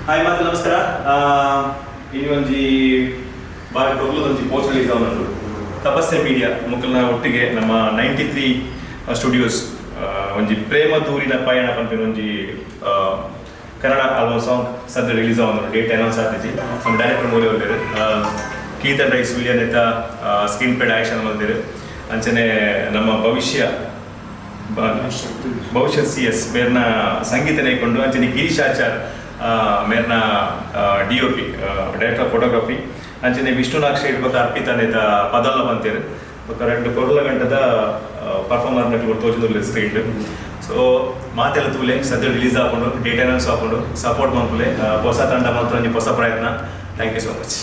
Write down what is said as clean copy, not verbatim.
Hi ಮಾತ ನಮಸ್ಕಾರ. ಇನಿ ಒಂಜಿ ಬಾರಿ ಪೊರ್ಲುದೊಂಜಿ ಪೋಸ್ಟ್ ರಿಲೀಸ್ ಆವೊಂದುಂಡು. ತಪಸ್ಸೆ ಮೀಡಿಯಾ ಮೊಕಲ್ನ ಒಟ್ಟಿಗೆ ನಮ್ಮ 93 ಸ್ಟುಡಿಯೋಸ್ ಒಂಜಿ ಪ್ರೇಮ ದೂರಿನ ಪಯಣ ಪನ್ಪಿನ ಒಂಜಿ ಕನ್ನಡ ಆಲ್ಬಮ್ ಸಾಂಗ್ ಸದ್ಯ ರಿಲೀಸ್ ಆವೊಂದುಂಡು. ಡೇಟ್ ಅನೌನ್ಸ್ ಆತಿಜಿ. ನಮ್ಮ ಡೈರೆಕ್ಟರ್ ಮೂಲೆ ಉಲ್ಲೆರ್. ಕೀರ್ತನ್ ರೈ ಸುಳ್ಯ ನೇತ ಸ್ಕ್ರೀನ್ ಪ್ಲೇ, ಡೈರೆಕ್ಷನ್ ಮಲ್ದೆರ್. ಅಂಚನೆ ನಮ್ಮ ಭವಿಷ್ಯ ಭವಿಷ್ಯ ಸಿ ಎಸ್ ಮೇರ್ನ ಸಂಗೀತ ನೇಕೊಂಡು, ಅಂಚನೆ ಗಿರೀಶ್ ಆಚಾರ್ ಮೇರ್ನ ಡಿಒಪಿ, ಡೈರೆಕ್ಟರ್ ಆಫ್ ಫೋಟೋಗ್ರಫಿ, ಅಂಚನೆ ವಿಷ್ಣುನಾಗ್ ಶೇಟ್ ಬೊಕ್ಕ ಅರ್ಪಿತಾ ನೇತ ಪದಲ್ಲ ಪಂತೇರು. ಬೊಕ್ಕ ರಡ್ಡ್ ಕೊರಲ ಗಂಟದ ಪರ್ಫಾರ್ಮರ್ ನಕ್ಲು ತೋಜೊಂದುಲ್ಲೆರ್ ಸ್ಕ್ರೀನ್. ಸೊ ಮಾತೆಲ್ಲ ತೂಲೆ. ಸದ್ಯ ರಿಲೀಸ್ ಆಪುಂಡು, ಡೇಟ್ ಅನೌನ್ಸ್ ಆಪುಂಡು. ಸಪೋರ್ಟ್ ಮಲ್ಪುಲೆ. ಹೊಸ ತಂಡ ಮಾತ್ರ ಒಂಜಿ ಹೊಸ ಪ್ರಯತ್ನ. Thank you so much.